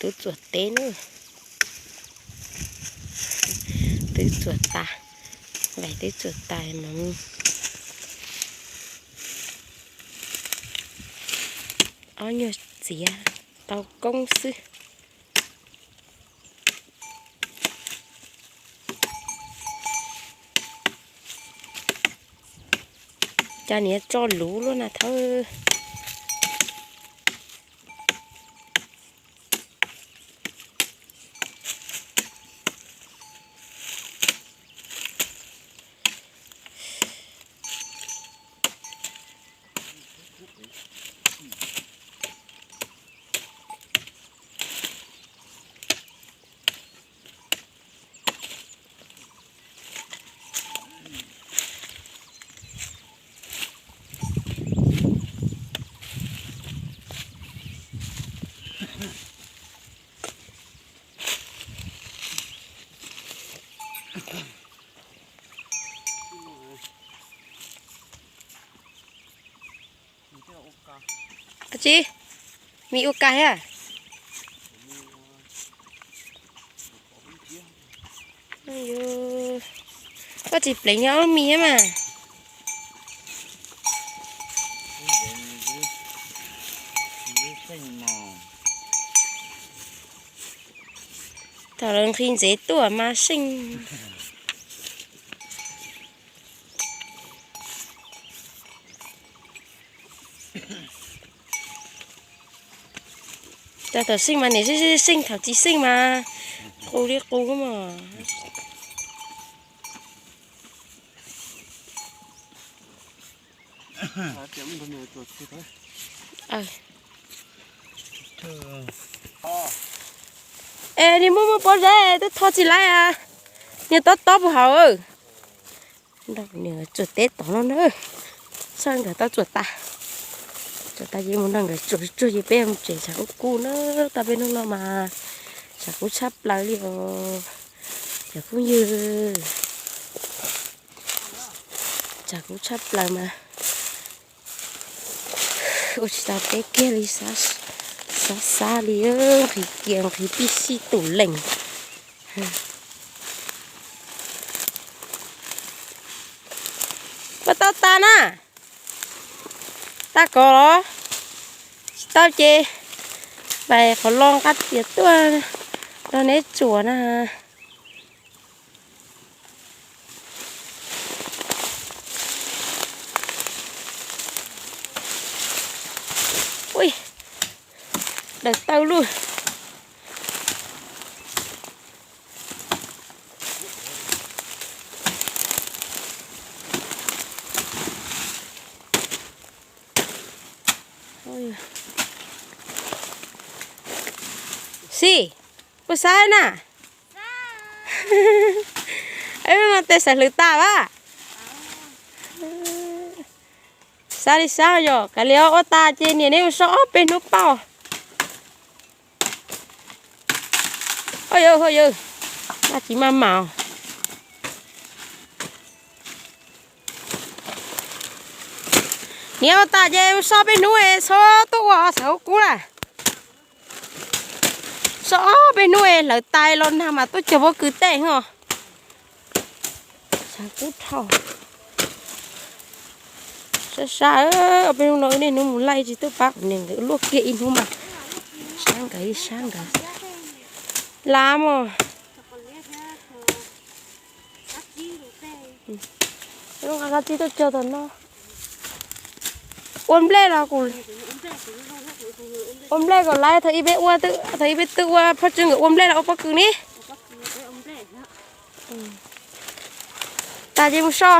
Twb txuas teb na, twb txuas tas, vais twb txuas tas no. Ob nyuag txiav tau koob xwb. Cas niam tso luv luaj na thawj. Dab tsi? Mis ua kas thiab? Koj tsis pleev nyob lub mis thiab mas. Thaum lawv nqhis ntsev tuaj mas seej. Cov thaum seej mas niam seej, thaum tsis seej mas qus li qus mas. Es niag muaj muaj pob zeb twb tho tsis laib, niag tob tob puag hauv. Nrog niag tsuas teb tod no na, sab nkawd tau tsuas tas, tsuas tas ces mus nrog nkawd tsuas tsuag ces peb mus tsev tshav kub kub na, tau peb hnub no mas tshav kub tshaj plaws li os cov phooj ywg, tshav kub tshaj plaws mas ua tsis tau teb kiag li, xab xab li, nqhis kiag nqhis pij sij tus lees. Puas tau tas na? Tas kod los? Tsis tau ces pais qhov lo nqa tias tuaj nrog neb tsuas na. Ui, daws taw luj. Xij, puas xab na? No tes xav hlwv tas a. Xab li xab yog kav liam ua tas ces niam neb mus so ob peb hnub pauj. Ho yawg, ho yawg, naj tsis maj mam. Niam ua tas ces so peb hnub es txhob tuaj ua xav ua kub na. So ob peb hnub es hlawv tas los nag mas tuaj cog pob kws tej os. Sab kub dhau. Sab sab, ob peb hnub no niaj hnub mus laij tsis tuaj pab kuv niam nkawd luaj kiag ib hnub mas. Sab nkawd ib sab nkawd. Lav mog. Lub nqa kab tsib tuaj cog tom no. Ua nplej los kuv, ua nplej kom laiv thaum ib peb ua, thaum ib peb twb ua phaj tswb nkawd ua nplej los ua pob kws ni. Tas ces mus so.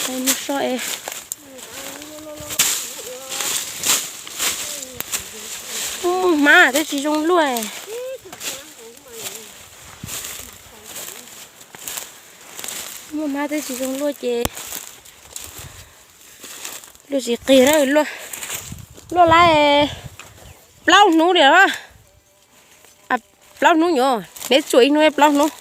Mus so es. Muaj hmab twb tsis zoo luaj. Muaj hmab twb tsis zoo luaj ces luaj tsis qig na, luaj laib plaub hnub li. Plaub hnub nyuam, neb tsuam ib hnub plaub hnub.